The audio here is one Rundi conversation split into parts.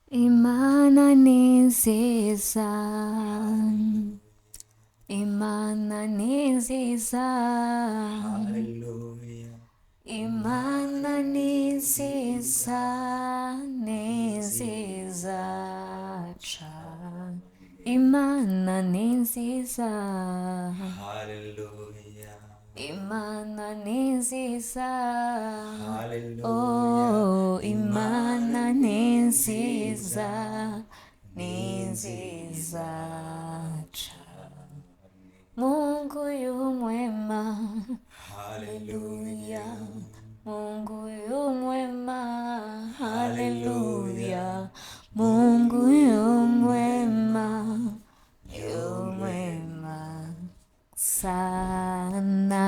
Imana ni nziza, Imana ni nziza, Haleluya. Imana ni nziza, ni nziza cane. Imana ni nziza, Haleluya. Imana ni nziza, Haleluya. oh, Imana ni nziza, ni nziza cane. Mungu yu mwema, Haleluya. Mungu yu mwema, haleluya. Mungu yu mwema, yu mwema sana.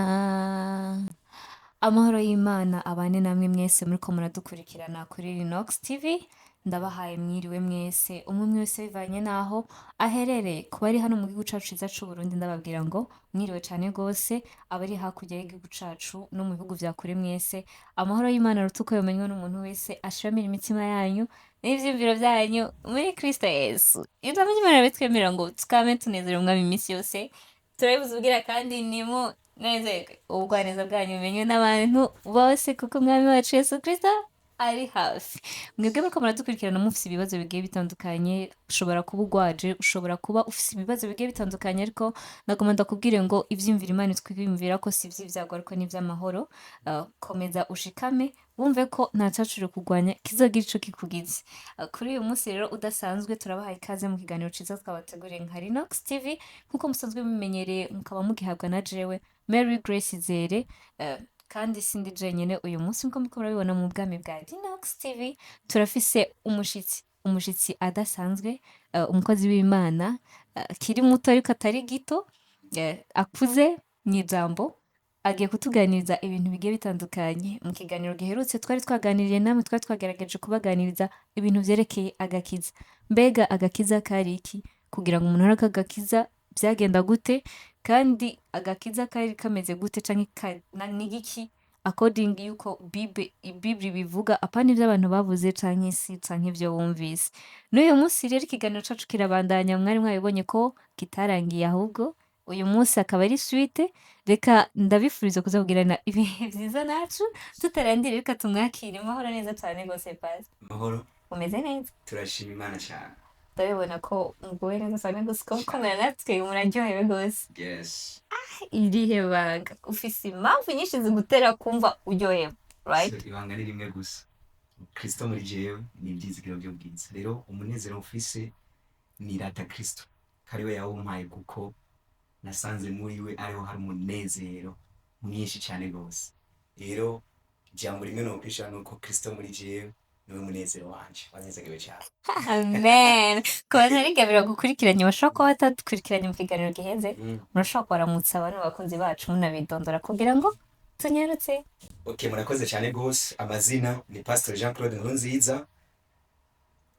Amahoro y'Imana abane namwe mwese muriko muradukurikirana kuri Rinox TV. Ndabahaye mwiriwe mwese, umwe umwe wese bivanye n'aho aherereye. Ku bari hano mu gihugu cacu ciza c'Uburundi ndababwira ngo mwiriwe cane gose, abari hakurya y'igihugu cacu no mu bihugu vya kure mwese, amahoro y'Imana aruta uko yomenywa n'umuntu wese, ashiramire imitima yanyu n'ivyiyumviro vyanyu muri Kristo Yesu. Ijambo ry'Imana ritwemerera ngo tukame tunezerewe umwami iminsi yose, turabibuze ubwira kandi nimu nezerwe ubugwaneza bwanyu bumenywe n'abantu bose kuko umwami wacu Yesu Kristo ari hafi. Mwebwe muriko muradukurikirana mufise ibibazo bigiye bitandukanye, ushobora kuba ugwaje, ushobora kuba ufise ibibazo bigiye bitandukanye, ariko nagomba ndakubwire ngo ivyiyumviro Imana itwiyumvira ko si ivy'ivyago ariko ni ivy'amahoro. Komeza ushikame wumve ko nta cacuri kugwanya kizogira ico kikugize. Kuri uyu munsi rero udasanzwe turabahaye ikaze mu kiganiro ciza twabateguriye nka Rinox TV, nkuko musanzwe mumenyereye mukaba mugihabwa na jewe Mary Grace Izere. Kandi sindi jenyene uyu munsi, nkuko muriko murabibona mu bwami bwa Rinox TV turafise umushitsi adasanzwe, umukozi w'Imana akiri muto ariko atari gito, akuze mw'ijambo, agiye kutuganiriza ibintu bigiye bitandukanye. Mu kiganiro giherutse twari twaganiriye namwe, twari twagerageje kubaganiriza ibintu vyerekeye agakiza. Mbega agakiza kari iki? Kugira ngo umuntu aronke agakiza vyagenda gute? Kandi agakiza kari kameze gute canke ni igiki according yuko Bible ibivuga, apana ivyo abantu bavuze canke isi canke ivyo bumvise. N'uyu munsi rero ikiganiro cacu kirabandanya, mwari mwabibonye ko kitarangiye, ahubwo uyu munsi akaba ari suite. Reka ndabifuriza kuza kugirana ibihe vyiza nacu tutarandira, reka tumwakire. Mahoro neza cane gose, Pasi. Amahoro. Umeze neza? Turashima Imana cyane. Ndabibona ko muguwe neza cane gose, ko mukomera natwe muraryohewe gose. Yes. Irihe banga? Ufise impamvu nyinshi zigutera kumva uryohewe, right? So, ibanga ni rimwe gusa. Kristo muri jewe ni ivyizigiro vy'ubwiza. Rero umunezero mfise nirata Kristo. Kariwe yawumpaye kuko nasanze muri we ariho hari umunezero mwinshi cyane gose. Rero ijambo rimwe nokwishura nuko Kristo muri jewe niwe munezero wanje. Wanezerewe cyane. Amen. Ku bantu arigabira gukurikiranye bashobora kuba batadukurikiranye mu kiganiro giheze, murashobora kubaramutsa abantu bakunzi bacu munabidondora kugira ngo tunyarutse. Okay, murakoze cyane gose. Amazina ni Pastor Jean Claude Nkurunziza.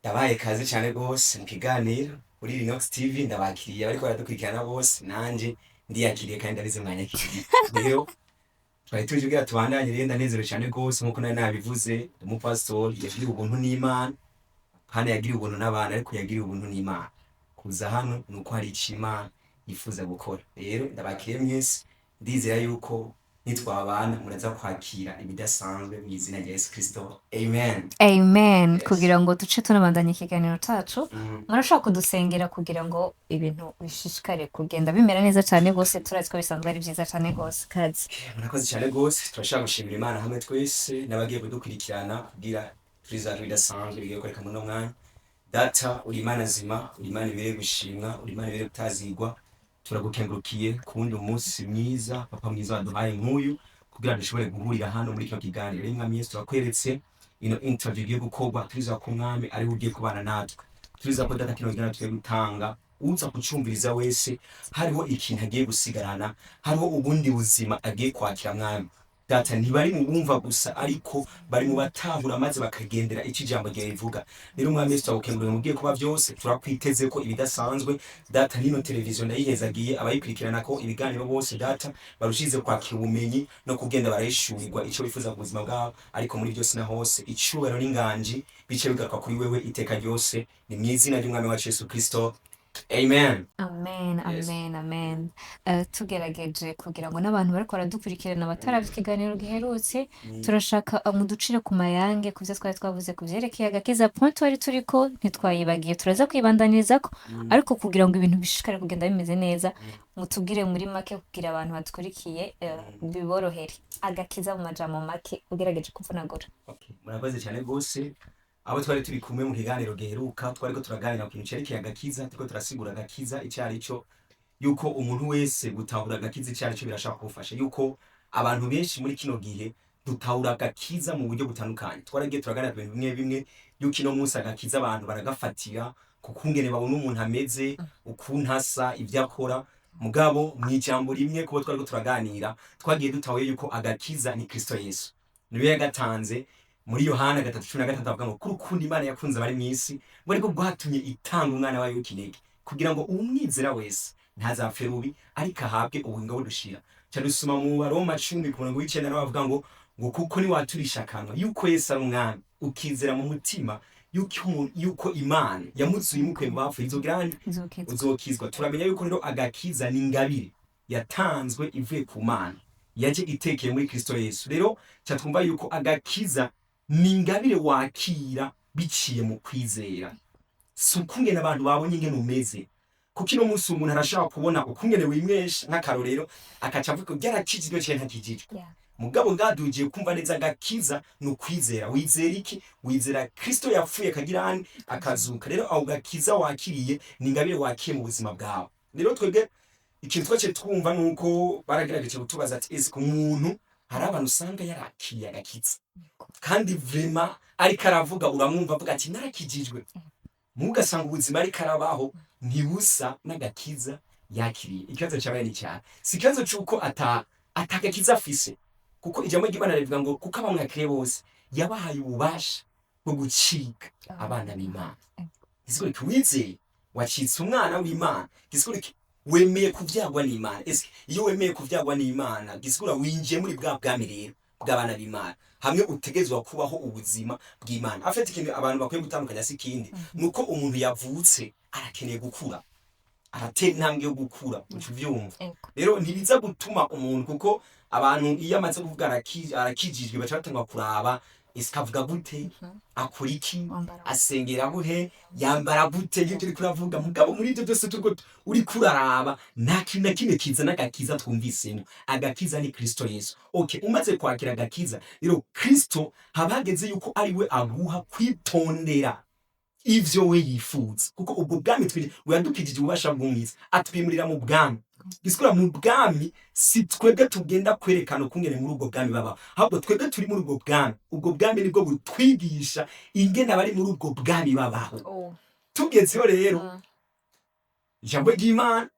Ndabaye kaze cyane gose mu kiganiro kuri Rinox TV, ndabakiriye bariko baradukurikirana bose, nanje ndiyakiriye kandi ndabizi mwanyakiriye. Rero twari tuje kugira tubandanye, rero ndanezerewe cyane gose nkuko nari nabivuze, ndi umupasitori yagiriwe ubuntu n'Imana. Hano yagiriwe ubuntu n'abantu ariko yagiriwe ubuntu n'Imana. Kuza hano ni uko hari ico Imana yifuza gukora. Rero ndabakiriye mwese, ndizera yuko nitwabana muraza kwakira ibidasanzwe mu izina rya Yesu Kristo. Amen. Amen. Yes. Kugira ngo duce tunabandanya ikiganiro cacu, murashobora kudusengera kugira ngo ibintu bishishikare kugenda bimera neza cane gose, turazi ko bisanzwe ari vyiza cane gose. Kazi. Murakoze cyane gose, turashaka gushimira Imana hamwe twese n'abagiye kudukurikirana kugira turizana ibidasanzwe bigiye gukoreka muri uno mwanya. Data, uri Imana nzima, uri Imana ibereye gushimwa, uri Imana ibereye gutazigwa. Turagukengurukiye ku wundi munsi mwiza, papa mwiza waduhaye nk'uyu kugira dushobore guhurira hano muri kino kiganiro. Rero Mwami Yesu, turakweretse ino interview igiye gukorwa, turiza ko Mwami ariwe ugiye kubana natwe. Turiza ko Data kino kiganiro tugiye gutanga, uza kucumviriza wese hariho ikintu agiye gusigarana, hariho ubundi buzima agiye kwakira Mwami. Data, ntibari mu bumva gusa, ariko bari mu batahura maze bakagendera icyo ijambo ryawe rivuga. Rero Mwami Yesu, turagukengurira mu bigiye kuba byose, turakwiteze ko ibidasanzwe. Data, nino televiziyo ndayihezagiye, abayikurikirana ko ibiganiro bose, Data, barushize kwakira ubumenyi no kugenda barahishurirwa icyo bifuza ku buzima bwabo. Ariko muri byose na hose, icyubahiro n'inganji bice bigaruka kuri wewe iteka ryose. Ni mu izina ry'Umwami wacu Yesu Kristo, amen. Amen. Yes. Amen, amen. Tugerageje kugira ngo n'abantu bariko baradukurikirana bataravye ikiganiro giherutse, turashaka muducire ku mayange ku vyo twari twavuze ku vyerekeye agakiza. Point twari turiko ntitwayibagiye, turaza kwibandanyirizako, ariko kugira ngo ibintu bishishikare kugenda bimeze neza, mutubwire muri make kugira abantu badukurikiye biborohere. Agakiza mu majambo make, ugerageje kuvunagura. Okay. Murakoze cyane rwose. Abo twari turi kumwe mu kiganiro giheruka, twariko turaganira ku kintu cerekeye agakiza, turiko turasigura agakiza icyo ari cyo, yuko umuntu wese gutahura agakiza icyo ari cyo birashaka kugufasha, yuko abantu benshi muri kino gihe dutahura agakiza mu buryo butandukanye. Twaragiye turaganira ku bintu bimwe bimwe, yuko ino munsi agakiza abantu baragafatira ku kungene babona umuntu ameze, ukuntu asa, ibyo akora. Mugabo mu ijambo rimwe, kubo twariko turaganira, twagiye dutahuye yuko agakiza ni Kristo Yesu, niwe yagatanze. Muri Yohana 3:16 avuga ngo kuri urukundo Imana yakunze abari mu isi, ngo ariko rwatumye itanga umwana wayo w'ikinege, kugira ngo uwumwizera wese ntazapfe rubi, ariko ahabwe ubugingo budushira. Ca dusoma mu Baroma 10 ku murongo w'icenda, nawe bavuga ngo kuko niwaturisha akanwa yuko Yesu ari Umwami, ukizera mu mutima yuko Imana yamuzuye imukuye mu bapfuye, izogira nte? Izokizwa. Uzokizwa. Turamenya yuko rero agakiza ni ingabire yatanzwe ivuye ku Mana, yaje itekeye muri Kristo Yesu. Rero ca twumva yuko agakiza ni ingabire wakira biciye mu kwizera, si ukungene abantu babonye ingene umeze. Kuko ino munsi umuntu arashobora kubona ukungene wimwesha, nk'akarorero, akaca avuga ngo yarakijijwe canke ntakijijwe. Mugabo ngadugiye kumva neza, agakiza ni ukwizera. Wizera iki? Wizera Kristo yapfuye akagira ane? Akazuka. Rero aho gakiza wakiriye ni ingabire wakiye mu buzima bwawe. Rero twebwe ikintu twaciye twumva nuko baragerageje kutubaza ati: ese ku muntu, hari abantu usanga yarakiriye agakiza, kandi vraiment ariko aravuga, uramwumva avuga ati narakijijwe, mugasanga ubuzima ariko arabaho ntibusa n'agakiza yakiriye. Ikibazo cyabaye ni cyane, si ikibazo cy'uko atagakiza afise, kuko ijambo ry'Imana rivuga ngo kuko abamwakiriye bose yabahaye ububasha bwo gucika abana b'Imana. Gisigura iki? Wizeye wacitse umwana w'Imana. Gisigura iki? Wemeye kuvyagwa n'Imana. Ese iyo wemeye kuvyagwa n'Imana, gisigura winjiye muri bwa bwami rero bw'abana b'Imana, hamwe utegezwa kubaho ubuzima bw'Imana. Afite ikintu abantu bakwiye gutandukanya, si ikindi, nuko umuntu yavutse arakeneye gukura, aratera intambwe yo gukura, uca uvyumva. Rero ntibiza gutuma umuntu, kuko abantu iyo amaze kuvuga arakijijwe, baca batangwa kuraba ese kavuga gute, akora iki, Wambara. asengera buhe, yambara gute, nk'ibyo uriko uravuga. Mugabo muri ibyo byose turiko uriko uraraba, nta kintu na kimwe kizana agakiza twumvisemo. Agakiza ni Kristo Yesu. Okay, umaze kwakira agakiza rero, Kristo haba hageze yuko ari we aguha kwitondera ivyo we yifuza, kuko ubwo bwami twiri yadukijije ububasha bw'umwiza, atwimurira mu bwami. Gisigura mu bwami si twebwe tugenda kwerekana ukungene muri ubwo bwami babaho, ahubwo twebwe turi muri ubwo bwami, ubwo bwami nibwo butwigisha ingene abari muri ubwo bwami babaho. Tugezeho rero, ijambo ry'Imana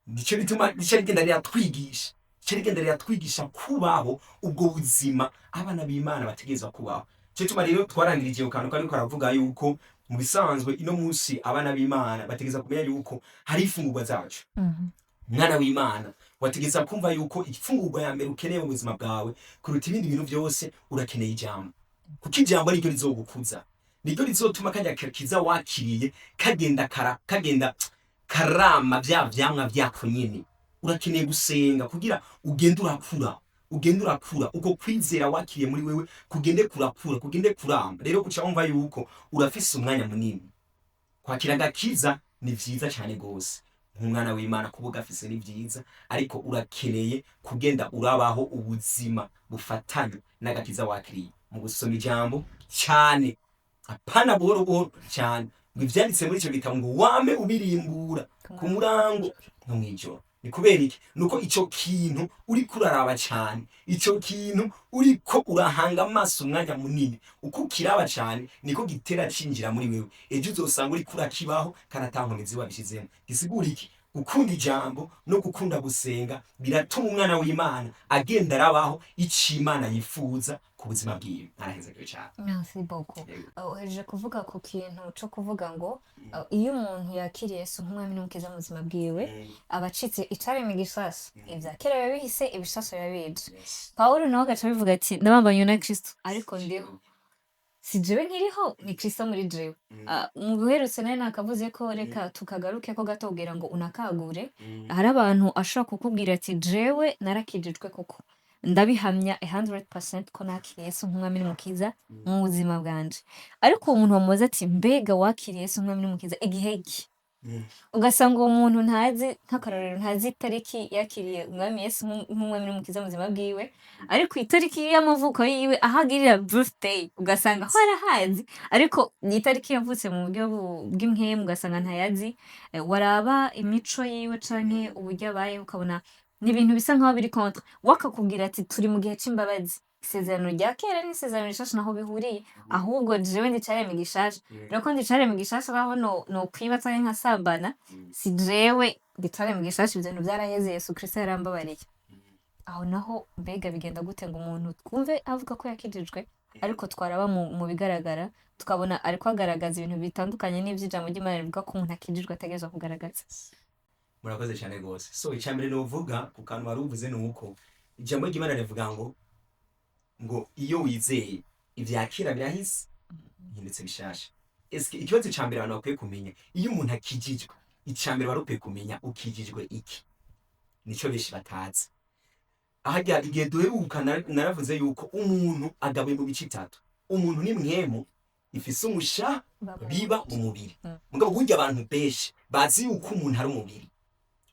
nico rituma nico rigenda riratwigisha, nico rigenda riratwigisha kubaho ubwo buzima abana b'Imana bategerezwa kubaho. Nico gituma rero twarangirije ku kantu kariko karavuga yuko mu bisanzwe ino munsi abana b'Imana bategerezwa kumenya yuko hari imfungurwa zacu. Mwana w'Imana, wategereza kumva yuko imfungurwa ya mbere ukeneye mu buzima bwawe kuruta ibindi bintu byose, urakeneye ijambo, kuko ijambo niryo rizogukuza, niryo rizotuma kajya kiza wakiriye kagenda kara kagenda karama bya vyamwa vyako nyene. Urakeneye gusenga kugira ugende urakura, ugende urakura, uko kwizera wakiriye muri wewe kugende kurakura, kugende kuramba. Rero uca wumva yuko urafise umwanya munini. Kwakira agakiza ni vyiza cyane gose, nk'umwana w'Imana kuba ugafise ni vyiza, ariko urakeneye kugenda urabaho ubuzima bufatanye n'agakiza wakiriye mu gusoma ijambo cyane, apana buhoro buhoro cyane, ngo ivyanditse muri ico gitabo ngo wame ubirimbura ku murango no mw'ijoro. Ni kubera iki? Nuko ico kintu uriko uraraba cyane, ico kintu uriko urahanga amaso umwanya munini, uko ukiraba cyane niko gitera cinjira muri wewe. Ejo uzosanga uriko urakibaho kandi ata nkomezi wabishizemo. Gisigura iki? Gukunda ijambo no gukunda gusenga biratuma umwana w'Imana agenda arabaho ico Imana yifuza ku buzima bwiwe. Araheza cyane. Merci beaucoup. Yego. Uhejeje kuvuga ku kintu co kuvuga ngo iyo umuntu yakiriye Yesu nk'umwami n'umukiza mu buzima bwiwe, aba acitse icaremwe gishasha. Ivya kera biba bihise, ibishasha biba bije. Pawulo nawe agaca abivuga ati ndabambanywe na Kristo, ariko ndiho si jewe nkiriho, ni Kristo muri jewe. Mu buherutse nawe nakavuze ko reka tukagaruke ko gato kugira ngo unakagure. Hari abantu ashobora kukubwira ati jewe narakijijwe, koko ndabihamya 100% ko nakiriye Yesu nk'umwami n'umukiza mu buzima bwanje, ariko uwo muntu wamubaza ati mbega wakiriye Yesu nk'umwami n'umukiza igihe ki? Ugasanga uwo muntu ntazi, nk'akarorero, ntazi itariki yakiriye umwami Yesu nk'umwami n'umukiza mu buzima bwiwe, ariko itariki y'amavuko yiwe, aho agirira birthday, ugasanga ho arahazi, ariko ni itariki yavutse mu buryo bw'impwemu ugasanga ntayazi. Waraba imico yiwe canke uburyo abayeho, ukabona ni ibintu bisa nkaho biri contre. We akakubwira ati turi mu gihe c'imbabazi, isezerano rya kera n'isezerano rishasha naho bihuriye, ahubwo jewe ndi icaremwe gishasha. Rero ko ndi icaremwe gishasha, naho no nokwiba canke nkasambana, si jewe ndi icaremwe gishasha, ivyo bintu vyaraheze, Yesu Kristo yarambabariye. Aho naho mbega bigenda gute ngo umuntu twumve avuga ko yakijijwe, ariko twaraba mu bigaragara tukabona ariko agaragaza ibintu bitandukanye n'ivy'ijambo ry'Imana rivuga ko umuntu akijijwe ategerezwa kugaragaza? Murakoze cyane rwose. So icya mbere novuga ku kantu wari uvuze ni uko ijambo ry'Imana rivuga ngo iyo wizeye, ibya kera birahise, bihindutse bishasha. Eske ikibazo cya mbere abantu bakwiye kumenya, iyo umuntu akijijwe, icya mbere wari ukwiye kumenya, ukijijwe iki? Nico benshi batazi. Ahajya igihe duheruka naravuze yuko umuntu agabuye mu bice bitatu. Umuntu ni mpwemu ifise umusha biba mu mubiri. Mugabo burya abantu benshi bazi yuko umuntu ari umubiri,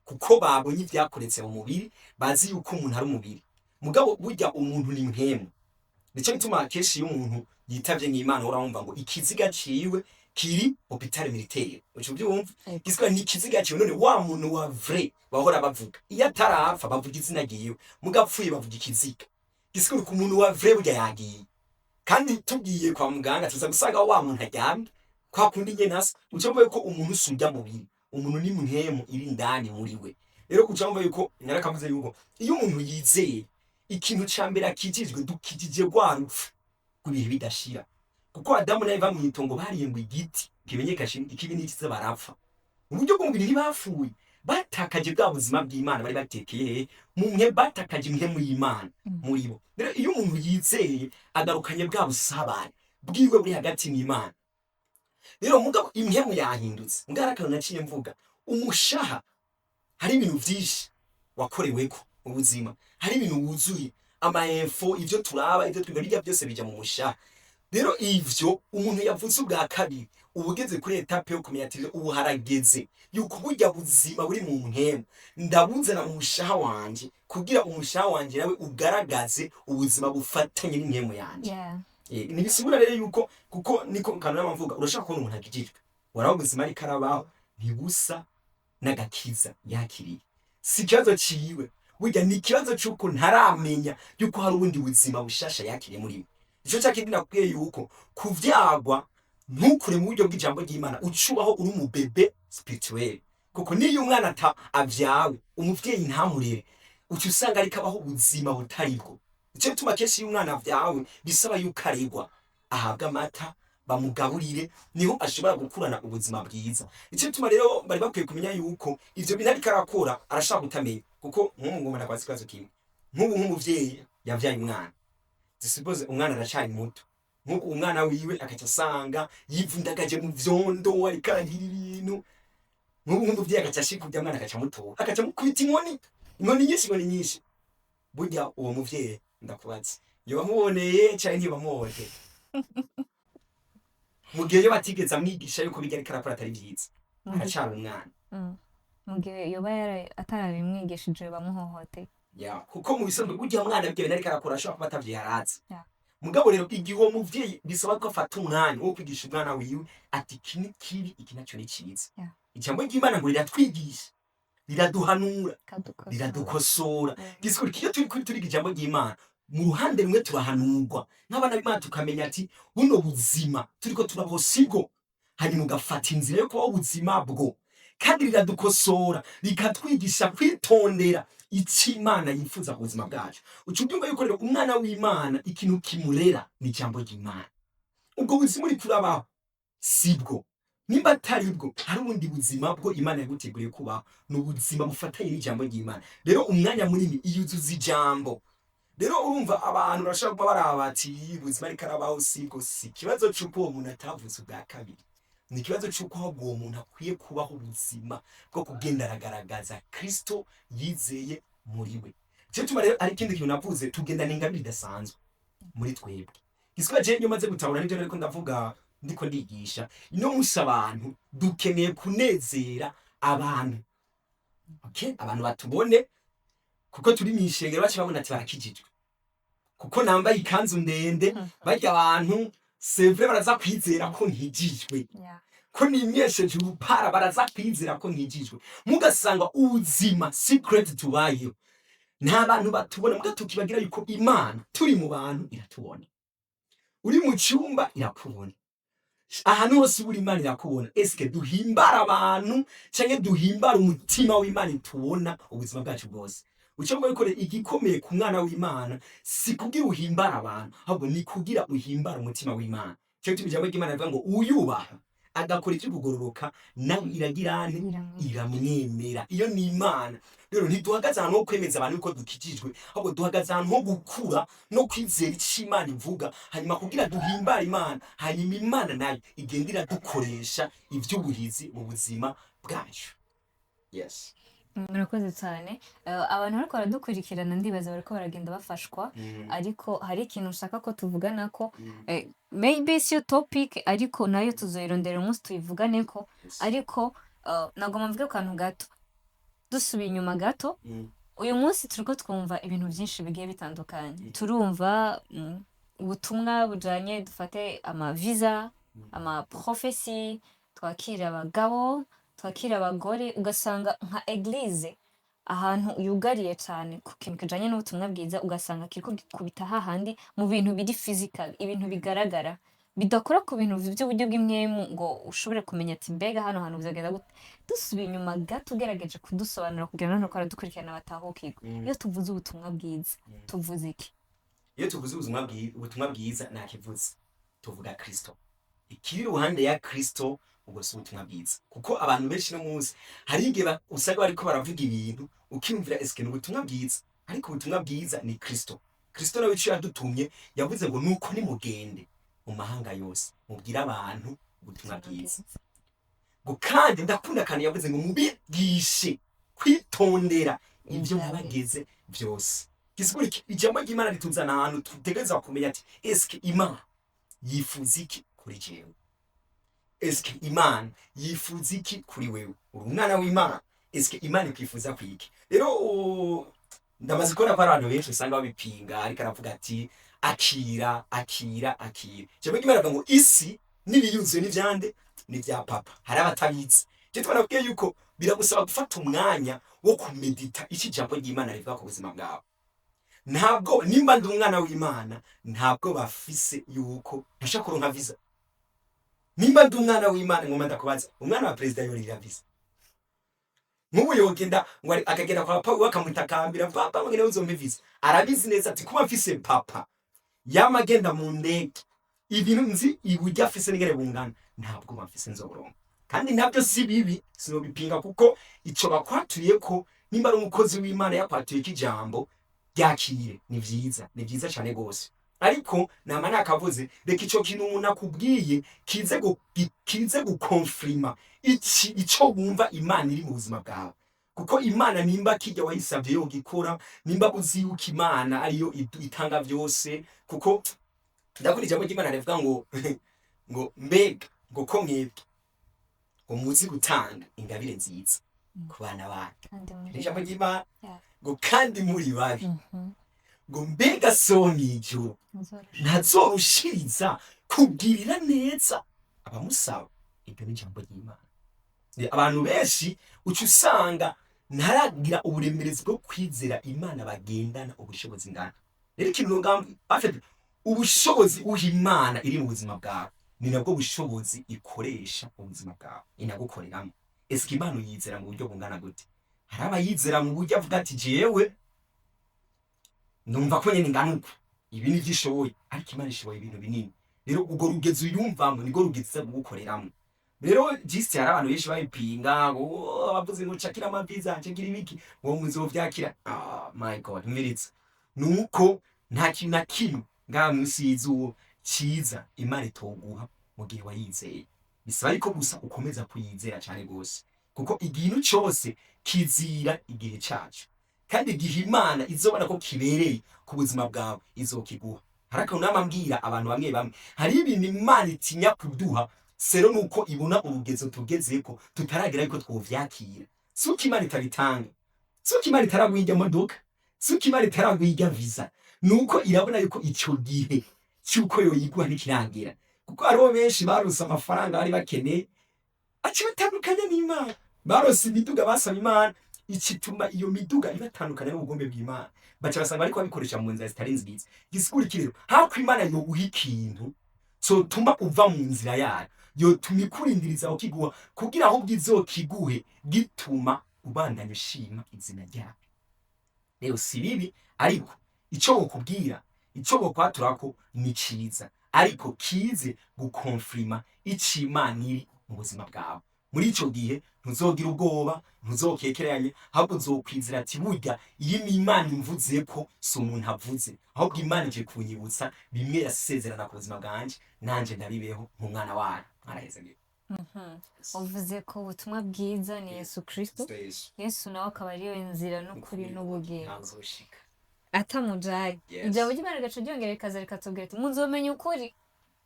kuko babonye ibyakoretse mu mubiri, bazi yuko umuntu ari umubiri. Mugabo burya umuntu ni mpwemu. Nico gituma kenshi iyo umuntu yitavye nk'Imana, urumva ngo ikiziga ciwe kiri hôpital militaire, uco ubyumva? Ego. Giswa ni ikiziga ciwe. None wa muntu wa vrai bahora bavuga, iyo atarapfa bavuga izina ryiwe, mugabo apfuye bavuga ikiziga. Giswa ku muntu wa vrai burya yagiye. Kandi tugiye kwa muganga tuza gusanga wa muntu aryamye kwa kundi nyene asa. Uca wumva yuko umuntu usubya mubiri, umuntu ni mpwemu iri indani muri we. Rero uca wumva yuko narakavuze yuko iyo umuntu yizeye, ikintu ca mbere akijijwe, dukijije rwa rupfu rw'ibihe bidashira, kuko Adamu na Eva mw'itongo bariye ngo igiti kimenyekashe ikibi n'ikiza, barapfa mu buryo bw'umubiri. Ntibapfuye, batakaje bwa buzima bw'Imana bari batekeye mu mwe, batakaje impwemu y'Imana muri bo. Rero iyo umuntu yizeye, agarukanye bwa busabane bwiwe buri hagati n'Imana. Rero mugabo impwemu yahindutse. Mugabo hari akantu naciye mvuga, umushaha, hari ibintu vyinshi wakoreweko mu buzima, hari ibintu wuzuye ama info, ivyo turaba, ivyo twiga, bijya byose bija mu mushaha. Rero ivyo umuntu yavuze ubwa kabiri, uba ugeze kuri étape yo kumenya ati ubu harageze yuko burya buzima buri mu mpwemu ndabuzana mu mushaha wanje, kugira umushaha wanje nawe ugaragaze ubuzima bufatanye n'impwemu yanje. Ntibisigura rero yuko, kuko niko kantu mvuga, urashaka kubona umuntu akijijwe, waraba ubuzima ariko arabaho ntibusa n'agakiza yakiriye. Si ikibazo ciwe burya, ni ikibazo c'uko ntaramenya yuko hari ubundi buzima bushasha yakiriye muri we. Ico ca kindi nakubwiye yuko kuvyagwa ntukure mu buryo bw'ijambo ry'Imana, ucubaho uri umu bébé spirituel, kuko niyo umwana ata avyawe, umuvyeyi ntamurere, uca usanga ariko abaho ubuzima butari bwo. Nico gituma kenshi iyo umwana avyawe bisaba yuko aregwa, ahabwa amata, bamugaburire, niho ashobora gukurana ubuzima bwiza. Nico gituma rero bari bakwiye kumenya yuko ivyo bintu ariko arakora arashaka kutamenya, kuko nk'ubu ngoma ndakwaza ikibazo kimwe. Nk'ubu nk'umuvyeyi yavyaye umwana, zisuppose umwana aracari muto, nk'ubu umwana wiwe akaca asanga yivundagaje mu vyondo, ariko aragira ibintu. Nk'ubu nk'umuvyeyi agaca ashika urya mwana, agaca amutora, agaca amukubita inkoni, inkoni nyinshi, inkoni nyinshi. Burya uwo muvyeyi, ndakubaza, yoba amuboneye canke ntibamuhohoteye mu gihe yo batigeze amwigisha yuko bijya ariko arakora atari vyiza, aracari umwana? Mu gihe yoba atarabimwigishije, bamuhohoteye. Ya, kuko mu bisanzwe burya mwana ibyo bintu ariko arakora ashobora kuba atavyiharazi. Mugabo rero igihe uwo muvyeyi bisaba ko afata umwanya wo kwigisha umwana wiwe ati iki ni kibi, iki nacyo ni ciza. Ijambo ry'Imana ngo riratwigisha, riraduhanura, Rikadukosora. riradukosora. Gisigura iyo turi kuri turiga ijambo ry'Imana, mu ruhande rumwe turahanurwa nk'abana b'Imana, tukamenya ati buno buzima turiko turabaho sibwo, hanyuma ugafata inzira yo kubaho ubuzima bwo. Kandi riradukosora, rikatwigisha kwitondera icyo Imana yifuza ku buzima bwacu. Uca ubyumva yuko rero umwana w'Imana ikintu kimurera ni ijambo ry'Imana. Ubwo buzima uriko urabaho sibwo, nimba atari bwo hari ubundi buzima bwo Imana yaguteguriye kubaho, ni ubuzima bufatanye n'ijambo ry'Imana. Rero umwanya munini iyo uzuza ijambo, rero urumva abantu barashobora kuba baraba bati ubuzima ariko arabaho sibwo. Si ikibazo c'uko uwo muntu atavuze ubwa kabiri, ni ikibazo c'uko ahubwo uwo muntu akwiye kubaho ubuzima bwo kugenda aragaragaza Kristo yizeye muri we. Cyo tuma rero ari ikindi kintu navuze, tugendana ingabire idasanzwe muri twebwe. Giswa je iyo maze gutahura nibyo nariko ndavuga, ndiko ndigisha ino munsi, abantu dukeneye kunezera abantu, okay? Abantu batubone kuko turi mw'ishengero, baca babona ati barakijijwe, kuko nambaye ikanzu ndende, barya abantu c'est vrai baraza kwizera ko nkijijwe, ko nimyesheje urupara baraza kwizera ko nkijijwe. Mugasanga ubuzima secret tubayeho nta bantu batubona, muga tukibagira yuko Imana turi mu bantu iratubona, uri mu cyumba irakubona, ahantu hose uri Imana irakubona. Eske duhimbara abantu canke duhimbara umutima w'Imana itubona ubuzima bwacu bwose? Uco ngo bikore igikomeye ku mwana w'Imana si kugira uhimbara abantu, ahubwo ni kugira uhimbara umutima w'Imana. Cyo gituma ijambo ry'Imana rivuga ngo uyubaha agakora ivyo kugororoka nawe iragira nte? Iramwemera. Iyo ni Imana. Rero ntiduhagaze ahantu ho kwemeza abantu yuko dukijijwe, ahubwo duhagaze ahantu ho gukura no kwizera ico Imana ivuga, hanyuma kugira duhimbare Imana, hanyuma Imana nayo igenda iradukoresha ivy'ubuhizi mu buzima bwacu. Yes. Murakoze cyane. Abantu bariko baradukurikirana ndibaza bariko baragenda bafashwa, ariko hari ikintu nshaka ko tuvugana ko maybe siyo topic, ariko nayo tuzoyirondera umunsi tuyivuganeko. Ariko nagomba mvuge ku kantu gato, dusubiye inyuma gato. Uyu munsi turiko twumva ibintu byinshi bigiye bitandukanye. Turumva ubutumwa bujanye, dufate ama visa, ama prophecy, twakira abagabo, twakira abagore, ugasanga nka église ahantu yugariye cyane ku kintu kijanye n'ubutumwa bwiza, ugasanga kiriko gikubita hahandi mu bintu biri physical, ibintu bigaragara, bidakora ku bintu by'uburyo bw'impwemu, ngo ushobore kumenya ati mbega hano hantu bizagenda gute. Dusubiye inyuma gato, ugerageje kudusobanura kugira ngo noneho baradukurikirana batahukirwe, iyo tuvuze ubutumwa bwiza tuvuze iki? Iyo tuvuze ubuzima bwiza, ubutumwa bwiza ntakivuze, tuvuga Kristo. Ikiri iruhande ya Kristo ubwo si ubutumwa bwiza, kuko abantu benshi no munsi hari igihe usanga bariko baravuga ibintu ukiyumvira eske ni ubutumwa bwiza, ariko ubutumwa bwiza ni Kristo. Kristo nawe ico yadutumye yavuze ngo nuko nimugende mu mahanga yose mubwire abantu ubutumwa bwiza. Ngo kandi ndakunda kandi yavuze ngo mubigishe kwitondera ibyo nabageze byose. Gisigura iki? Ijambo ry'Imana rituzana ahantu tutegereza kumenya ati eske Imana yifuza iki kuri jewe? Eske Imana yifuza iki kuri wewe? Uri umwana w'Imana, eske Imana ikwifuza kwiki? Rero ndamaze kubona ko hari abantu benshi usanga babipinga, ariko aravuga ati akira, akira, akira. Ijambo ry'Imana rivuga ngo isi n'ibiyuzuye n'ivyande? Ni vya Papa. Hari abatabizi. Je twanabwiye yuko biragusaba gufata umwanya wo kumedita icyo ijambo ry'Imana rivuga ku buzima bwawe. Ntabwo nimba ndi umwana w'Imana, ntabwo bafise yuko ntashaka kuronka visa. Nimba ndi umwana w'Imana, ngoma ndakubaza, umwana wa perezida yorira visa? Nk'ubu yogenda ngo akagenda kwa papa bakamutakambira, papa ngo uzompe visa, arabizi neza ati kuba mfise papa yama agenda mu ndege, ibintu nzi iburyo afise n'ingene bungana, ntabwo bafise nzoronka. Kandi nabyo si bibi, sinobipinga, kuko ico bakwatuye ko nimba ari umukozi w'Imana yakwatuye ko ijambo ryakire, ni vyiza, ni vyiza cane gose. Ariko nama nakavuze, reka ico kintu umuntu akubwiye kize gukonfirima iki ico wumva Imana iri mu buzima bwawe, kuko Imana nimba kijya wayisabye yogikora, nimba uzi yuko Imana ariyo itanga vyose. Kuko ndakunda ijambo ry'Imana rivuga ngo mbega ngo ko mwebwe ngo muzi gutanga ingabire nziza ku bana banyu. Kandi muri Ni ijambo ry'Imana. Ngo kandi muri babi, ngo mbega so mw'ijuru ntazorushiriza kugirira neza abamusaba? Iryo ni ijambo ry'Imana. Abantu benshi uca usanga ntaragira uburemerezi bwo kwizera Imana bagendana ubushobozi ngana. Rero ikintu nogamba afite ubushobozi uha Imana iri mu buzima bwawe, ni nabwo bushobozi ikoresha ubuzima bwawe inagukoreramo. Eske Imana uyizera mu buryo bungana gute? Hari abayizera mu buryo avuga ati jewe numva ko nyene ngana uku, ibi nivyo ishoboye, ariko Imana ishoboye ibintu binini. Rero urwo rugezo uyumvamwo nirwo rugezo iza kugukoreramwo. Rero jisite hari abantu benshi babipinga ngo "Oh, abavuze ngo cakira amaviza, cakira ibiki, ngo muzovyakira." Oh my God, mwiritse nuko nta kintu na kimwe ngaha munsi y'izuba ciza Imana itoguha mu gihe wayizeye. Bisaba ariko gusa ukomeza kuyizera cane gose, kuko ikintu cose kizira igihe caco, kandi igihe Imana izobona ko kibereye ku buzima bwawe izokiguha. Hari akantu nama mbwira abantu bamwe bamwe, hari ibintu Imana itinya kuduha sero nuko ibona urugezo tugezeko tutaragera yuko twovyakira. Suko Imana itabitanga, suko Imana itaraguha irya modoka, suko Imana itaraguha irya visa, nuko irabona yuko ico gihe cy'uko yoyiguha ntikirangira. Kuko hariho benshi baronse amafaranga bari bakeneye aca batandukanya n'Imana, baronse imiduga basaba Imana, icituma iyo miduga ibatandukanya n'ubugombe bw'Imana, baca basanga bariko babikoresha mu nzira zitari nziza. Gisigura iki rero? Hako Imana yoguha ikintu cotuma uva mu nzira yayo, yotuma ikurindiriza ukiguha, kugira ahubwo izokiguhe gituma ubandanya ushima izina ryayo. Rero si bibi, ariko ico wokubwira, ico wokwaturako ni ciza, ariko kize gukonfirima ico Imana iri mu buzima bwawe. Muri ico gihe ntuzogira ubwoba, ntuzokekeranye, ahubwo uzokwizera ati burya iyi ni Imana imvuzeko, si umuntu avuze, ahubwo Imana ije kunyibutsa bimwe yasezerana ku buzima bwanje, nanje ndabibeho nk'umwana wayo. Mwaraheze ngira. Uvuze ko ubutumwa bwiza ni Yesu Kristo. Kristo Yesu. Yesu nawe akaba ariyo nzira n'ukuri n'ubugingo, Ntazoshika. atamujaye. Yes. Ijambo ry'Imana rigaca ryongera rikaza rikatubwira ati muzomenya ukuri,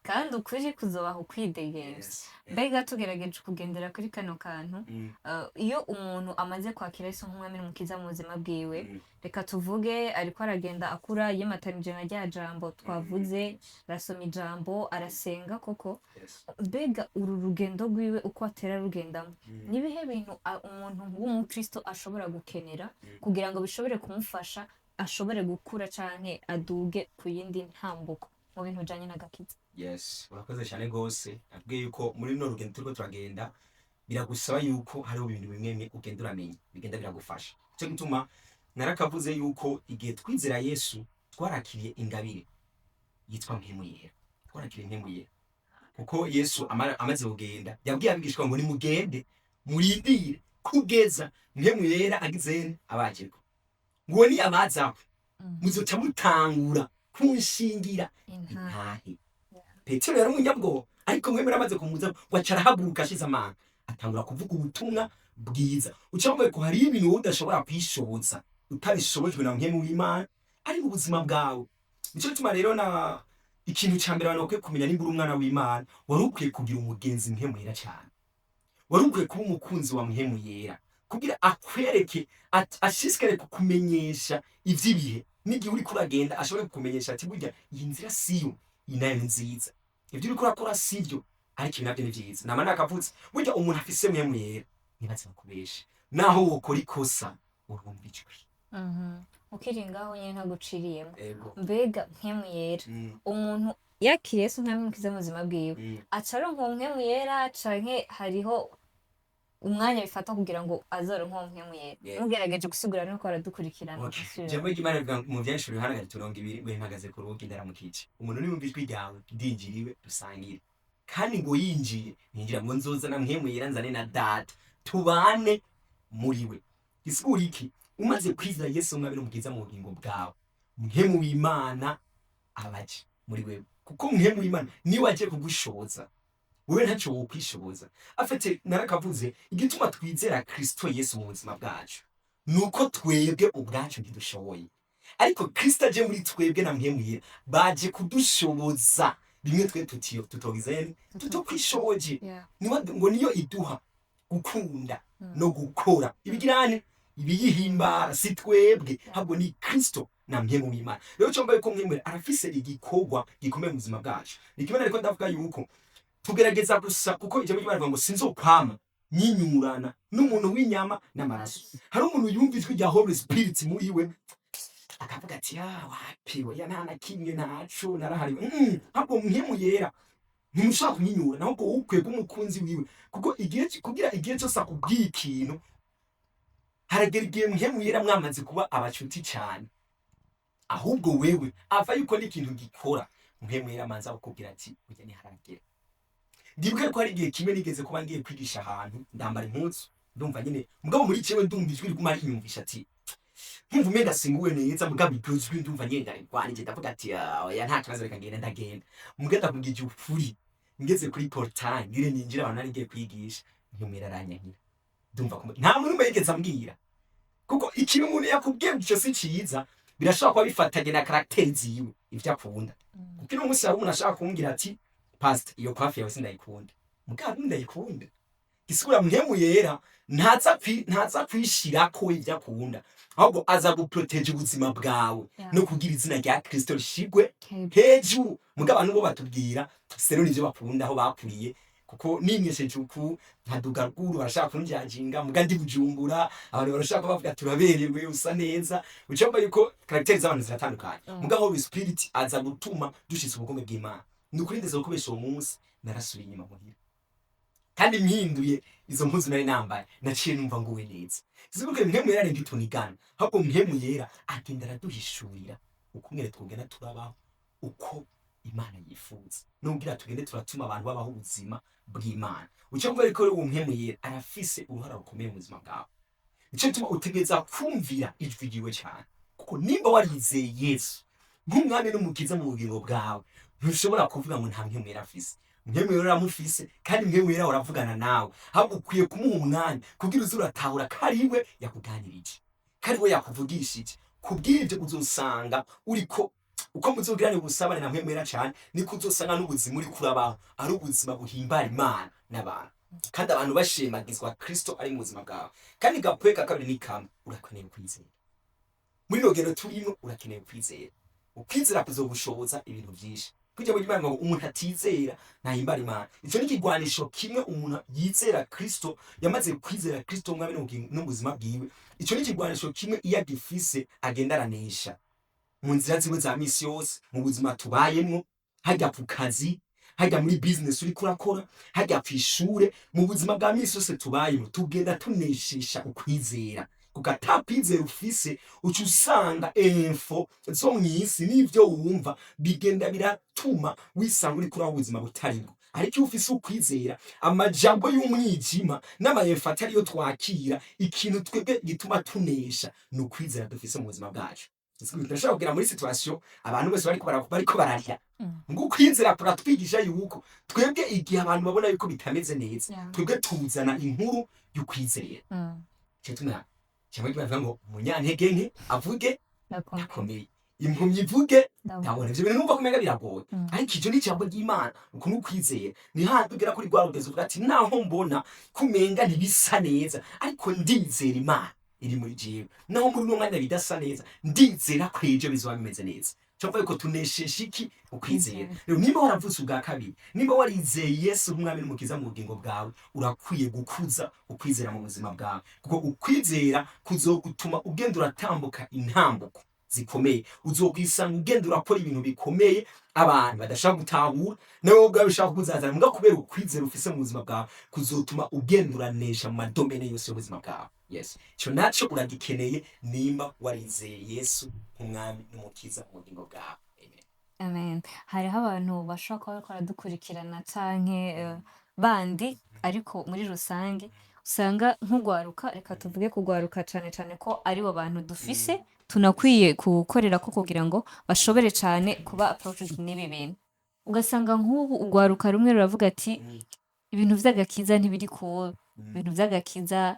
kandi ukuri kuzobaha ukwidegemvya. Yes. Mbega tugerageje kugendera kuri kano kantu, iyo umuntu amaze kwakira Yesu nk'umwami n'umukiza mu buzima bwiwe, reka tuvuge ariko aragenda akura yimatanije na rya jambo twavuze, arasoma ijambo, arasenga koko. Yes. Mbega uru rugendo rwiwe uko atera rugendamo, ni ibihe bintu umuntu w'umukristo ashobora gukenera kugira ngo bishobore kumufasha ashobore gukura canke aduge ku yindi ntambuko mu bintu bijanye n'agakiza? Yes, urakoze cyane gose. Nakubwiye yuko muri runo rugendo turiko turagenda biragusaba yuko hariho ibintu bimwe bimwe ugenda uramenya, bigenda biragufasha. Nico gituma narakavuze yuko igihe twizera Yesu twarakiriye ingabire yitwa Mpwemu Yera. Twarakiriye Mpwemu Yera. Kuko Yesu amaze kugenda yabwiye abigishwa ngo nimugende murindire kugeza Mpwemu Yera agizene abajeko. Ngo ni abazako muzoca mutangura kunshingira intahe. Petero yari umunyabwoba, ariko Mpwemu Yera amaze kumuza ngo aca arahaguruka ashize amanga, atangura kuvuga ubutumwa bwiza. Uca wumva ko hariho ibintu wowe udashobora kwishoboza utabishobojwe na Mpwemu w'Imana ari mu buzima bwawe. Nico gituma rero na ikintu ca mbere abantu bakwiye kumenya, nimba uri umwana w'Imana wari ukwiye kugira umugenzi Mpwemu Yera cane, wari ukwiye kuba umukunzi wa Mpwemu Yera kugira akwereke, ashishikare kukumenyesha ivy'ibihe, n'igihe uriko uragenda ashobore kukumenyesha ati burya iyi nzira siyo, iyi nayo ni nziza, ivyo uriko urakora sivyo, ariko ibi navyo ni vyiza. Nama nakavutse burya umuntu afise Mpwemu Yera ntibaze bakubeshe, naho wokora ikosa urumva ijwi. Ukiri ngaho nyene ntaguciriyemo. Ego. Mbega Mpwemu Yera, umuntu yakiriye Yesu nk'umwami n'umukiza mu buzima bwiwe, aca aronka uwo Mpwemu Yera canke hariho umwanya bifata kugira ngo azoronke uwo Mpwemu Yera? Mugerageje gusigura nuko baradukurikirana. Okay. Gusubira. Ijambo ry'Imana rivuga mu Vyanditswe Yohana 3:20 ngo mpagaze ku rugi ndaramukije, umuntu niyumva ijwi ryawe ndinjiriwe dusangire. Kandi ngo yinjiye ninjira ngo nzozana Mpwemu Yera nzane na Data tubane muri we. Gisigura iki? Umaze kwizera Yesu umwami n'umukiza mu bugingo bwawe, Mpwemu w'Imana abaje muri wewe, kuko Mpwemu w'Imana niwe aje kugushoboza, wewe ntacyo wokwishoboza. Afite narakavuze igituma twizera Kristo Yesu mu buzima bwacu nuko twebwe ubwacu ntidushoboye, ariko Kristo aje muri twebwe na Mpwemu Yera baje kudushoboza bimwe twe tutogizene tutokwishoboje. Niwe ngo niyo iduha gukunda no gukora ibigirane ibiyihimbara, si twebwe ahubwo ni Kristo na Mpwemu w'Imana. Rero cyo mbaye ko Mpwemu Yera arafise igikorwa gikomeye mu buzima bwacu. Ni kimwe nariko ndavuga yuko tugerageza gusa, kuko ijambo ry'Imana rivuga ngo sinzokwama nyinyurana n'umuntu w'inyama n'amaraso. Hari umuntu yumva ijwi rya Holy Spirit muri we akavuga ati ah wapi, oya nta na kimwe ntaco narahariwe. Ahubwo Mpwemu Yera Ntimushobora kunyinyura naho ubwo ukwiye umukunzi wiwe, kuko igihe kugira igihe cyose akubwiye ikintu, haragera igihe Mpwemu Yera mwamaze kuba abacuti cyane, ahubwo wewe ava yuko n'ikintu gikora, Mpwemu Yera amanza kukubwira ati burya ntiharagera. Ndibuke ko hari igihe kimwe nigeze kuba ngiye kwigisha ahantu, ndambara impuzu, ndumva nyine mugabo muri jewe ndumva ijwi riguma rinyumvisha ati, nkumva umenga singuwe neza, mugabo iryo jwi ndumva nyine ndarigwanije. Ndavuga ati: "Ah, oya, nta kibazo, reka ngende." Ndagenda, mugabo ndakubwira ukuri, ngeze kuri portail ngire ninjira abantu nari ngiye kwigisha, Mpwemu Yera aranyankira. Ndumva nta muntu umwe yigeze ambwira, kuko ikintu umuntu yakubwiye ngo ico si ciza, birashobora kuba bifatanye na caractère ziwe, ivyo akunda. Kuko ino munsi hari umuntu ashaka kumbwira ati: "Pastor, iyo coiffe yawe sindayikunda," mugabo ndayikunda. Gisigura Mpwemu Yera ntaza kwishirako ivyo akunda, ahubwo aza guproteja ubuzima bwawe no kugira izina rya Kristo rishigwe hejuru. Mugabo abantu bo batubwira selon ivyo bakunda, aho bakuriye, kuko nimyesheje uku nkaduga ruguru barashaka kunjajinga, muga ndi Bujumbura abantu barashaka bavuga turaberewe, usa neza. Ucumva yuko caractère z'abantu ziratandukanye. Mugabo Holy Spirit aza gutuma dushitse ubugome bw'Imana. Ni ukuri ndetse gukubesha, uwo munsi narasubiye inyuma muhira, kandi mpinduye izo mpuzu nari nambaye, naciye numva nguwe neza. Zibuke, Mpwemu Yera ntitunigana, ahubwo Mpwemu Yera agenda araduhishurira uko twogenda turabaho uko Imana yifuza, nubwira tugende turatuma abantu babaho ubuzima bw'Imana. Ucyo mvuga yuko uwo Mpwemu Yera arafise uruhara rukomeye mu buzima bwawe. Nico gituma utegereza kumvira ijwi ryiwe cyane, kuko nimba warizeye Yesu nk'umwami n'umukiza mu bugingo bwawe, ntushobora kuvuga ngo nta Mpwemu Yera afise. Mpwemu Yera uramufise, kandi Mpwemu Yera uravugana nawe, ahubwo ukwiye kumuha umwanya kugira uze uratahura ko ari we yakuganirije, ko ari we yakuvugishije. Kubw'ibyo uzosanga uriko uko muzogirana ubusabane na Mpwemu Yera cyane, niko uzosanga n'ubuzima uriko urabaho ari ubuzima buhimbara Imana n'abantu, kandi abantu bashimagizwa Kristo ari mu buzima bwawe. Kandi gapwe ka kabiri ni kamwe: urakeneye kwizera. Muri rogero turimo urakeneye kwizera. Ukwizera kuzogushoboza ibintu byinshi. Kujya mu Imana ngo umuntu atizera ntahimbara Imana. Ico ni ikigwanisho kimwe. Umuntu yizera Kristo, yamaze kwizera Kristo umwami n'ubuzima bwiwe, ico ni ikigwanisho kimwe iyo agifise agenda aranesha mu nzira ziwe za misi yose, mu buzima tubayemwo, hajya ku kazi, hajya muri business uriko urakora, hajya kw'ishure, mu buzima bwa misi yose tubayemo, tugenda tuneshesha ukwizera. Kuko atakwizera ufise, uca usanga info zo mw'isi n'ivyo wumva bigenda biratuma wisanga uriko uraho ubuzima butaribwo. Ariko iyo ufise ukwizera, amajambo y'umwijima n'ama info atariyo twakira, ikintu twebwe gituma tunesha ni ukwizera dufise mu buzima bwacu. Ndashobora kugera muri situation abantu bose bariko bararira, ngo ukwizera kuratwigisha yuko twebwe igihe abantu babona yuko bitameze neza, twebwe tuzana inkuru y'ukwizera. Cyo tuna cyangwa bavuga ngo umunyantege nke avuge Ndakomeye. Ndakomeye, impumyi ivuge Ndabona. ndabona. Ivyo bintu numva kumenga biragoye, ariko ivyo ni ijambo ry'Imana. Uku ni ukwizera. Ni handi ugera kuri rwa rugezo uvuga ati: "Naho mbona kumenga ntibisa neza, ariko ndizera Imana iri muri jewe. Naho muri uno mwanya bidasa neza, ndizera ko ejo bizoba bimeze neza." Cyo mvuga yuko tuneshesha iki? Ukwizera. Kwizera. Rero nimba waravutse ubwa kabiri, nimba warizeye Yesu nk'umwami n'umukiza mu bugingo bwawe, urakwiye gukuza ukwizera mu buzima bwawe, kuko ukwizera kuzogutuma ugenda uratambuka intambuko zikomeye. Uzokwisanga ugenda urakora ibintu bikomeye abantu badashaka gutahura, nawe ubwawe ushaka kuzazana mbwa, kubera ukwizera ufise mu buzima bwawe kuzotuma ugenda uranesha mu ma domaines yose y'ubuzima bwawe. Yes, ico naco uragikeneye nimba warizeye Yesu nk'umwami n'umukiza mu bugingo bwawe. Amen. Amen. Hariho abantu bashobora kuba bariko baradukurikirana canke bandi, ariko muri rusange usanga nk'ugwaruka, reka tuvuge kugwaruka cane cane ko aribo bantu dufise tunakwiye gukorerako kugira ngo bashobore cane kuba approached n'ibi bintu. Ugasanga nk'ubu ugwaruka rumwe ruravuga ati: "Ibintu vy'agakiza ntibiri kuba, ibintu vy'agakiza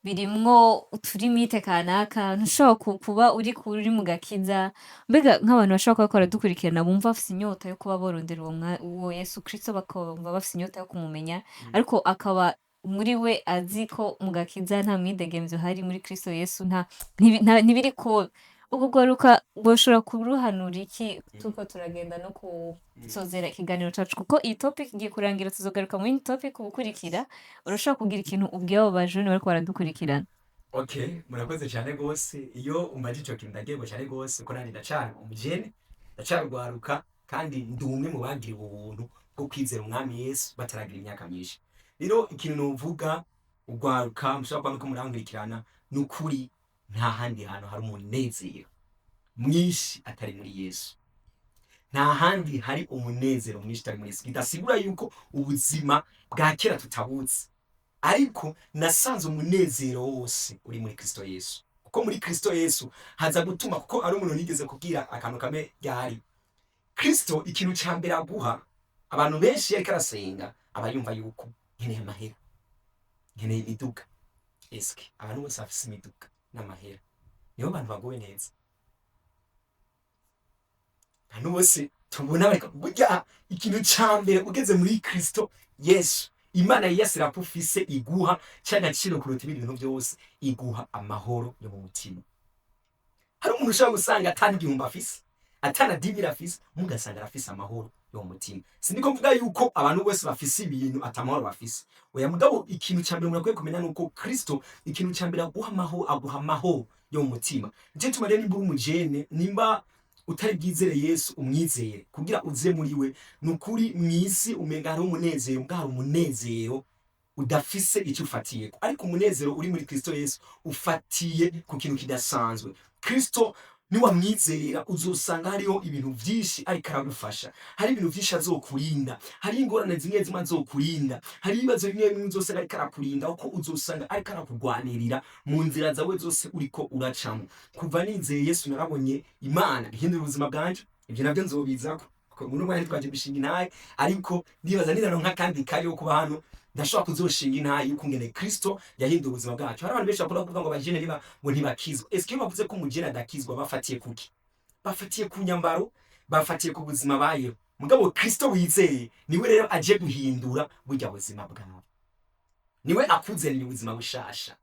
birimwo utu limites kanaka, ntushobora kuba uri mu gakiza." Mbega nk'abantu bashobora kuba bariko baradukurikirana bumva bafise inyota yo kuba borondera uwo Yesu Kristo, bakumva bafise inyota yo kumumenya, ariko akaba muri we azi ko mu gakiza nta mwidegemvyo uhari, muri Kristo Yesu nta ntibiri kuba, urwo rwaruka boshobora kuruhanura iki, turiko turagenda no kusozera ikiganiro cacu, kuko iyi topic igiye kurangira, tuzogaruka mu yindi topic ubukurikira? Urashobora kugira ikintu ubwiye abo bajene bariko baradukurikirana? Okay, murakoze cyane gose. Iyo umbajije ico kintu ndagerwa cyane gose, ko nanjye ndacari umujene, ndacarugwaruka, kandi ndi umwe mu bagiriwe ubuntu. bwo kwizera umwami Yesu bataragira imyaka myinshi. Rero ikintu novuga, ugwaruka mushobora kuba muriko murankurikirana, ni ukuri nta handi hantu hari umunezero mwinshi atari muri Yesu. Nta handi hari umunezero mwinshi utari muri Yesu. Bidasigura yuko ubuzima bwa kera tutabuzi, ariko nasanze umunezero wose uri muri Kristo Yesu, kuko muri Kristo Yesu haza gutuma, kuko ari umuntu nigeze kubwira akantu kamwe ryari Kristo ikintu ca mbere aguha. Abantu benshi iyo ariko arasenga aba yumva yuko nkeneye amahera, nkeneye imiduga. Eske abantu bose bafise imiduga n'amahera nibo bantu baguwe neza? Abantu bose tubona bariko burya, ikintu ca mbere ugeze muri Kristo Yesu, Imana yiyasira ko ufise iguha c'agaciro kuruta ibindi bintu byose, iguha amahoro yo mu mutima. Hari umuntu ushobora gusanga atana igihumbi afise, atana 10 000 afise, mugasanga arafise amahoro yo mu mutima. Siniko mvuga yuko abantu bose bafise ibintu atamahoro bafise, oya. Mugabo ikintu ca mbere umuntu akwiye kumenya nuko Kristo ikintu ca mbere aguha amahoro, aguha amahoro yo mu mutima. Nico gituma rero nimba uri umujene, nimba utari bwizere Yesu, umwizere kugira uze muri we. Ni ukuri mw'isi umenga hariho umunezero, mbwa hari umunezero udafise icyo ufatiyeko, ariko umunezero uri muri Kristo Yesu ufatiye ku kintu kidasanzwe. Kristo niwamwizera uzosanga hariho ibintu vyinshi ariko aragufasha, hari ibintu vyinshi azokurinda, hari ingorane zimwe zimwe azokurinda, hari ibibazo bimwe bimwe uzosanga ariko arakurinda, kuko uzosanga ariko arakugwanirira mu nzira zawe zose uriko uracamo. Kuva nizeye Yesu narabonye Imana ihindura ubuzima bwanje. Ivyo navyo nzobizako, kuko muri umwanya twaje gushinga intahe, ariko ndibaza ninaronka kandi kari yo kuba hano ndashobora kuzoshinga intahe y'ukungene Kristo yahinduye ubuzima bwacu. Hari abantu benshi bakunda kuvuga ngo abajene niba ngo ntibakizwa. Eske iyo bavuze ko umujene adakizwa bafatiye kuki? Bafatiye ku nyambaro, bafatiye ku buzima bayeho. Mugabo Kristo wizeye niwe rero aje guhindura burya buzima bwawe, niwe akuzanira ubuzima bushasha,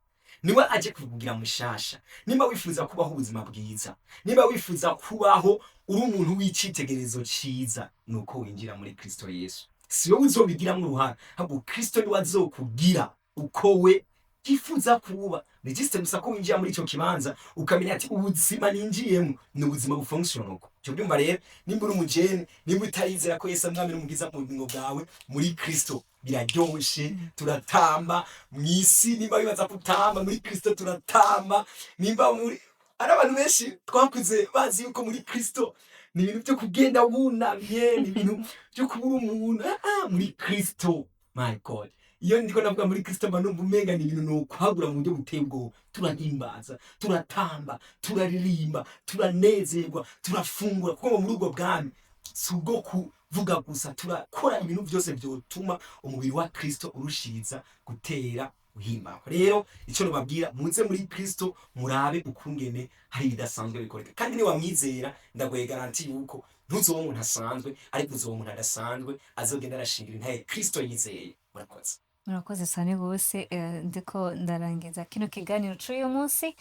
niwe aje kukugira mushasha. Nimba wifuza kubaho ubuzima bwiza, nimba wifuza kubaho uri umuntu w'icitegererezo ciza, nuko winjira muri Kristo Yesu. Si wowe uzobigiramwo uruhara, ahubwo Kristo niwe azokugira uko we yifuza kuba. Ni juste gusa ko winjira muri ico kibanza ukamenya ati ubuzima ninjiyemo ni ubuzima bufunctiona uko. Ico byumva rero, nimba uri umujene, nimba utarizera ko Yesu ari umwami n'umukiza mu bugingo bwawe, muri Kristo biraryoshe, turatamba mw'isi. Nimba wibaza ko utamba, muri Kristo turatamba. Nimba muri ari abantu benshi twakuze bazi yuko muri Kristo ni ibintu byo kugenda wunamye, ni ibintu byo kubura umuntu. Muri Kristo, my God, iyo ndiko ndavuga muri Kristo mba numva umenga ni ibintu nokwagura mu buryo buteye ubwoba. Turahimbaza, turatamba, turaririmba, turanezerwa, turafungura, kuko ngo muri ubwo bwami si ubwo kuvuga gusa, turakora ibintu byose byotuma umubiri wa Kristo urushiriza gutera uhimbawe. Rero icyo nubabwira, muze muri Kristo murabe ukungene hari ibidasanzwe bikoreka. Kandi niwamwizera ndaguhe garantie yuko ntuzoba umuntu asanzwe, ariko uzoba umuntu adasanzwe azogenda arashingira intahe Kristo yizeye. Murakoze. Murakoze cyane rwose. Ndiko ndarangiza kino kiganiro c'uyu munsi,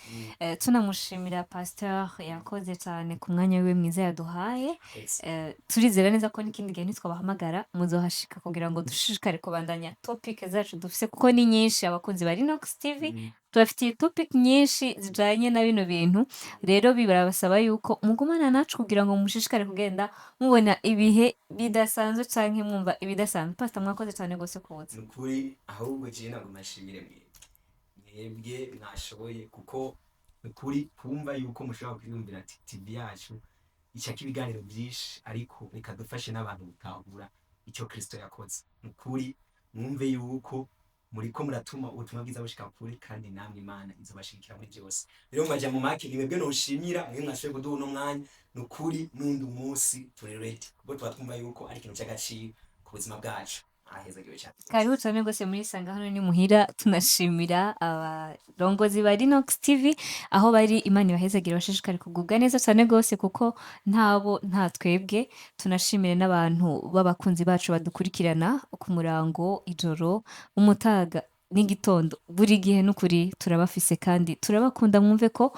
tunamushimira Pasteur, yakoze cyane ku mwanya wiwe mwiza yaduhaye. Turizera neza ko n'ikindi gihe nitwabahamagara muzohashika kugira ngo dushishikare kubandanya topic zacu dufise, kuko ni nyinshi. Abakunzi ba Rinox TV, tubafitiye topic nyinshi zijanye na bino bintu. Rero birabasaba yuko mugumana nacu kugira ngo mushishikare kugenda mubona ibihe bidasanzwe canke mwumva ibidasanzwe. Pastor, mwakoze cyane rwose kuza. Ni ukuri, ahubwo jewe ntabwo nashimire mwebwe mwashoboye, kuko ni ukuri kumva yuko mushobora kwiyumvira ati TV yacu icako ibiganiro byinshi, ariko reka dufashe n'abantu gutahura icyo Kristo yakoze. Ni ukuri mwumve yuko muriko muratuma ubutumwa bwiza bushika kure, kandi namwe Imana izobashigikira muri byose. Rero mu majambo make, ni mwebwe noshimira, mwe mwashoboye kuduha uno mwanya. Ni ukuri n'undi munsi turi ready, kuko tuba twumva yuko ari ikintu cy'agaciro ku buzima bwacu. Ahezagiwe cyane. Karibu cyane rwose muri Sanga, hano ni muhira. Tunashimira abarongozi ba Rinox TV aho bari, Imana ibahezagire, bashishikare kugubwa neza cyane rwose, kuko ntabo nta twebwe. Tunashimire n'abantu b'abakunzi bacu badukurikirana ku murango, ijoro, umutaga n'igitondo, buri gihe. N'ukuri turabafise kandi turabakunda, mwumve ko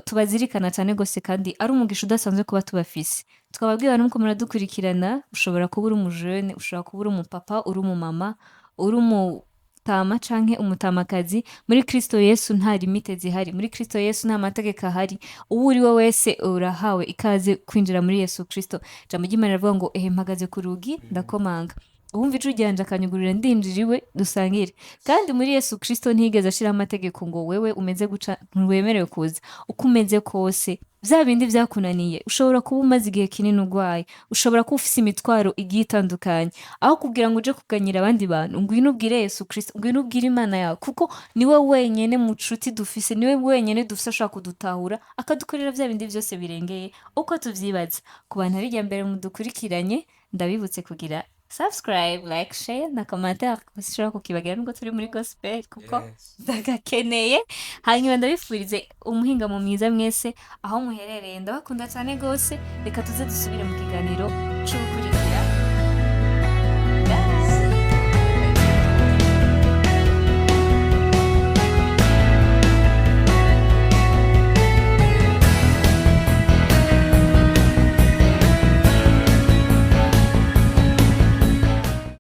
tubazirikana cyane rwose, kandi ari umugisha udasanzwe kuba tubafise. Twababwira nuko muradukurikirana, ushobora kuba uri umujene, ushobora kuba uri umupapa, uri umumama, uri umutama canke umutamakazi. Muri Kristo Yesu nta limite zihari, muri Kristo Yesu nta mategeko ahari. Uwo uri we wese urahawe ikaze kwinjira muri Yesu Kristo. Ijambo ry'Imana rivuga ngo: "Ehe, mpagaze ku rugi ndakomanga." Uwumva ijwi ryanje akanyugururira, ndinjira iwe dusangire. Kandi muri Yesu Kristo ntiyigeze ashiraho amategeko ngo wewe umeze guca ntiwemerewe kuza. Uko umeze kose, vya bindi vyakunaniye, ushobora kuba umaze igihe kinini urwaye, ushobora kuba ufise imitwaro igiye itandukanye, aho kugira ngo uje kuganyira abandi bantu, ngwino ubwire Yesu Kristo, ngwino ubwire Imana yawe, kuko niwe wenyene mucuti dufise, niwe wenyene dufise ashobora kudutahura akadukorera vya bindi vyose birengeye uko tuvyibaza. Ku bantu abijya mbere mudukurikiranye, ndabibutse kugira subscribe, like, share na commentaire, sinshobora kukibagira nubwo turi muri gospel, kuko ndagakeneye. Hanyuma ndabifurize umuhingamo mwiza mwese aho muherereye, ndabakunda cyane rwose. Reka tuze dusubire mu kiganiro c'ubukurikira.